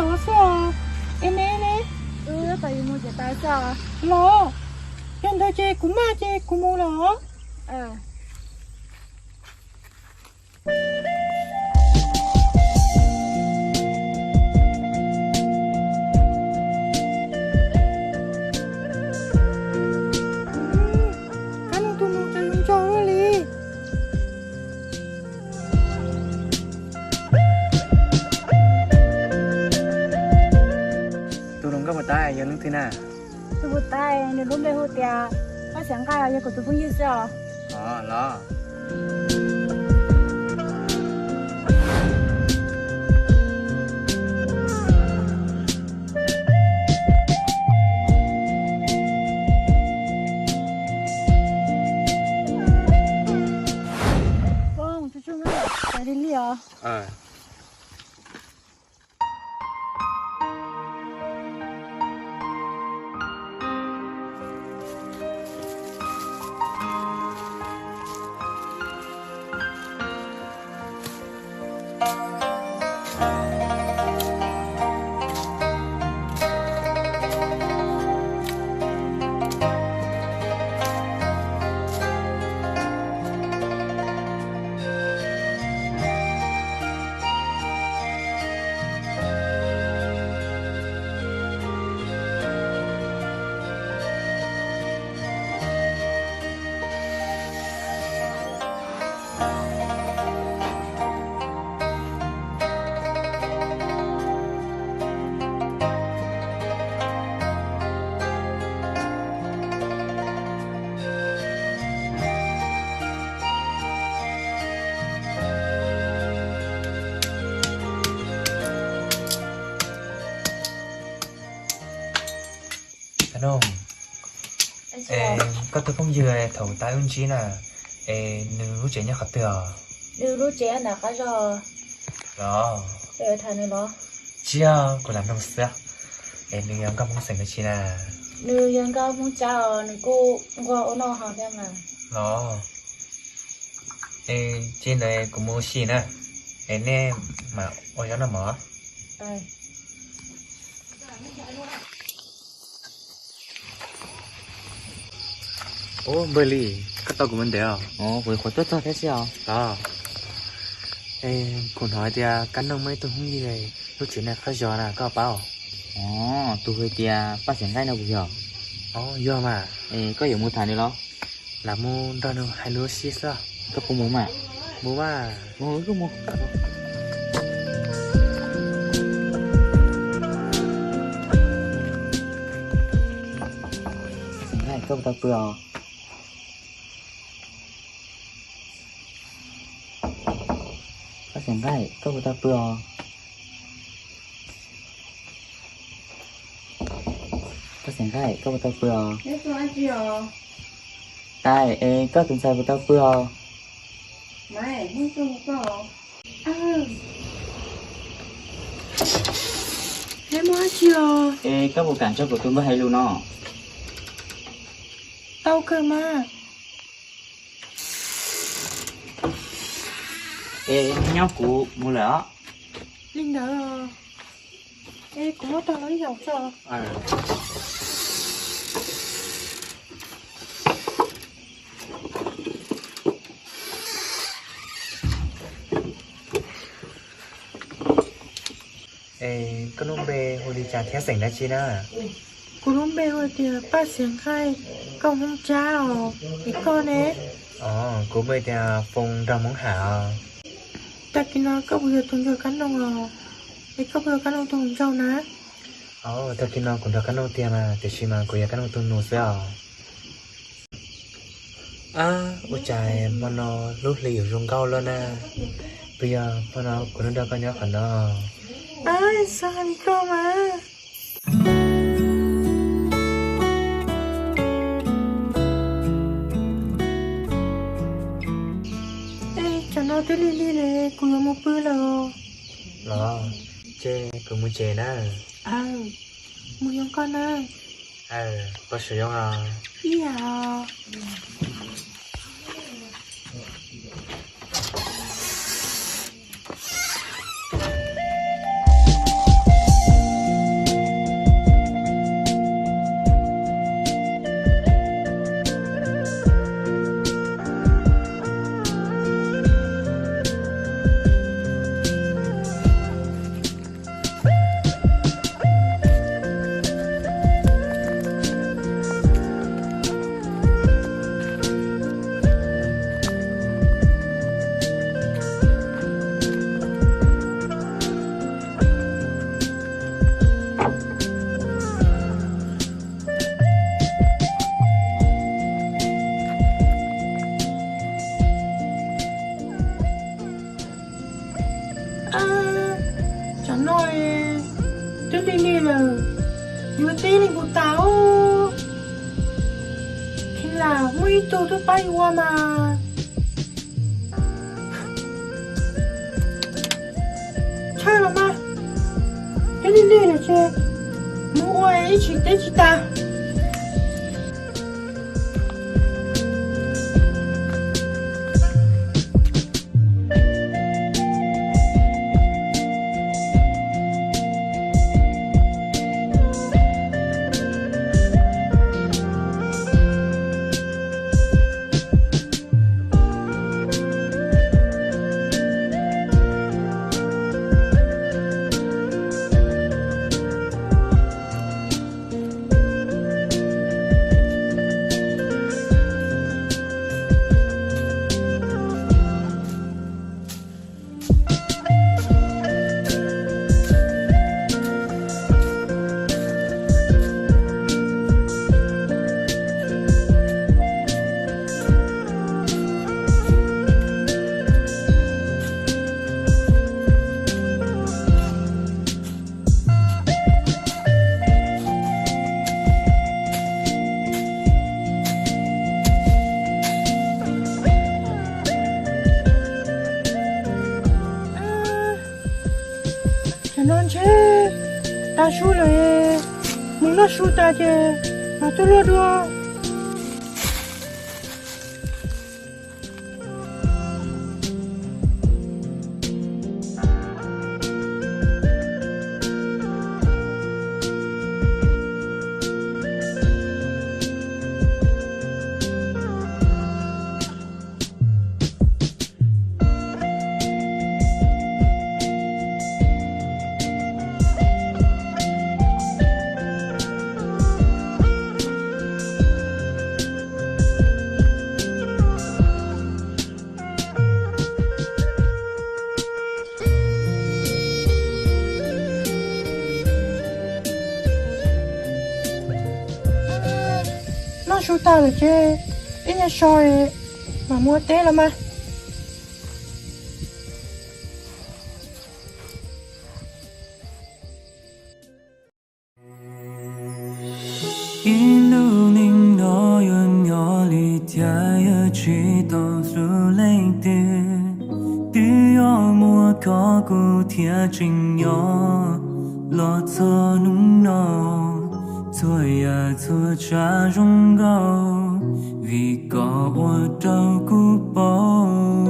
Los xwb os. Es neb ne? Los, yog ntawd ces kuv maj ces kuv mus los. Kab noog tus nus cas zoo nraug luaj li. Tus hluas nkauj puas tais yog leej twg na? Tus puas tais nws lub npe hu tias Paj Xeem Nqaij, yog kuv tus phooj ywg xwb os. Los. Li li os. Koj tus phooj ywg thaum tas wb ntsib na, es nws lub tsev nyob qhov twg os? Nws lub tsev nram qab zos. Los, tsiab kuv lam nug xwb, es nws yog nkauj Hmoob xeem dab tsi na? Nws yog nkauj Hmoob Tsab os, nws kuj nquag ua noj haus thiab mas. Los, es ces ntawd kuv mus ua si na, es nej mam ua zaub noj mov. Ub, npawg Lis, koj tau kuv mus ntev os? Kuv qhuav tuaj txog thiab xwb os. Los, es kuv hnov hais tias Kab Noog muaj ib tug phooj ywg lub tsev nram qab zos na, koj paub? Tus hu tias Paj Xeem Nqaij no puas yog? Yog mas. Koj yuav mus tham nws los? Lam mus nrog nws hais lus ua si xwb. Koj puas mus mas? Mus mas. Koj mus. Xeem Nqaij, koj puas tau pw os? Paj Xeem Nqaij, koj puas tau pw os? Paj Xeem Nqaij, koj puas tau pw os? Tais, es koj tus ntxhais puas tau pw os? Es koj puas kam nrog kuv tus npawg hais lus no? Tau kawg mas. Es nyob kuv mus lawm os. Li ntawd, es kuv muab rau lawv ib zaug tso. Es koj lub npe hu li cas thiab xeem dab tsi na? Kuv lub npe hu tias Paj Xeem Nqaij, nkauj Hmoob Tsab os. Es koj ne? Kuv npe tias Foom nraug Hmoob Ham os. Tag kis no koj puas yog tus nrog Kab Noog os? Es koj puas yog Kab Noog tus hluas nraug na? Tag kis no kuv nrog Kab Noog tiag mas, tiam sis mas kuv yog Kab Noog tus nus xwb os. Ab, ua cas hmo no lub hli yuav zoo nkauj luaj na. Puas yog hmo no kuv nrog koj nyob qhov no? Xav li koj mas. Es tsam no twb lig lig li, kuv yuav mus pw lawm. Los, ces kuv mus tsev na. Mus yoo koj na. Koj siv zoo os. Ib yam os. Muaj ib tug twb pab ua mas. Tshaj los mas, twb lig lig lawm ces mus ua ib tsis teb tsis tas. Tam no ntshe tag su lawm, mus noj su tas ces mam tuaj luaj dua. Noj su tas lawm ces ib nyuag so mam mus ua teb los mas. Ib lub neej no yuav nyob li cas yuav tsis tau hlub leej twg, twb yuav muaj koj kuv thiaj tseem nyob los txog hnub no. Txhua yam txhua tsav zoo nkauj vim koj ua rau kuv paub.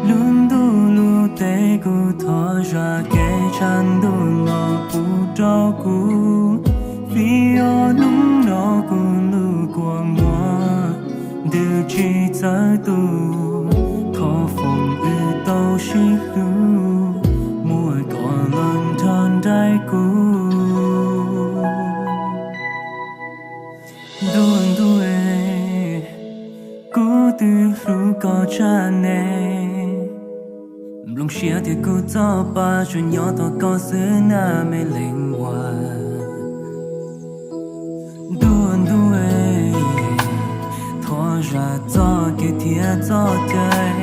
Lub ntuj lub teb kuj thov zam kev tshav ntuj los pub rau kuv, vim yog hnub no kuv lub kua muag ntws tsis txawv tu, qhov foom wb tau sib hlub muaj koj los nrog nraim kuv. Ntuj ntuj, kuv twb hlub koj tshaj ne, nplooj siab tias kuv txoj pa tsuas nyob tos koj xwb na me leej muam. Ntuj ntuj, thov zam txoj kev thiab txoj cai,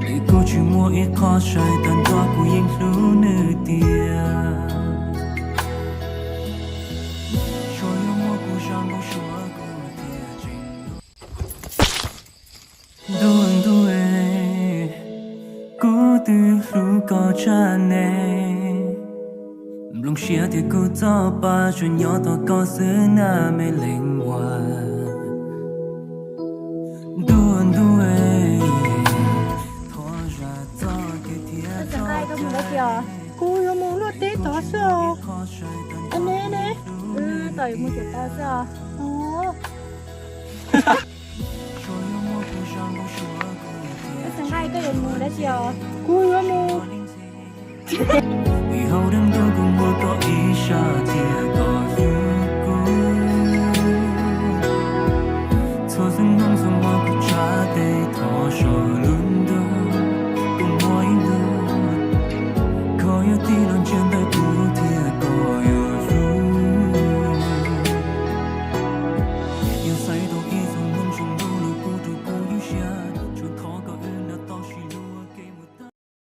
vim kuv tsis muaj ib qho sai tag nrho kuv yeej hlub nws tiag. Tsuas yog muaj kuv zaj npau suav kuv thiaj tseem Ntuj ntuj, kuv twb hlub koj tshaj ne, nplooj siab tias kuv txoj pa tsuas nyob tos koj xwb na me leej muam. Ntuj ntuj, thov zam txoj kev thiab txoj cai. Kuv yuav mus luaj teb tod xwb os. Ne ne, tau yuav mus tod xwb os. Kuv yuav mus. Vim hauv daim ntuj kuv muaj koj ib sab thiab koj hlub kuv. Txhua xub hnub txhua hmo kuv tsa tes thov saum lub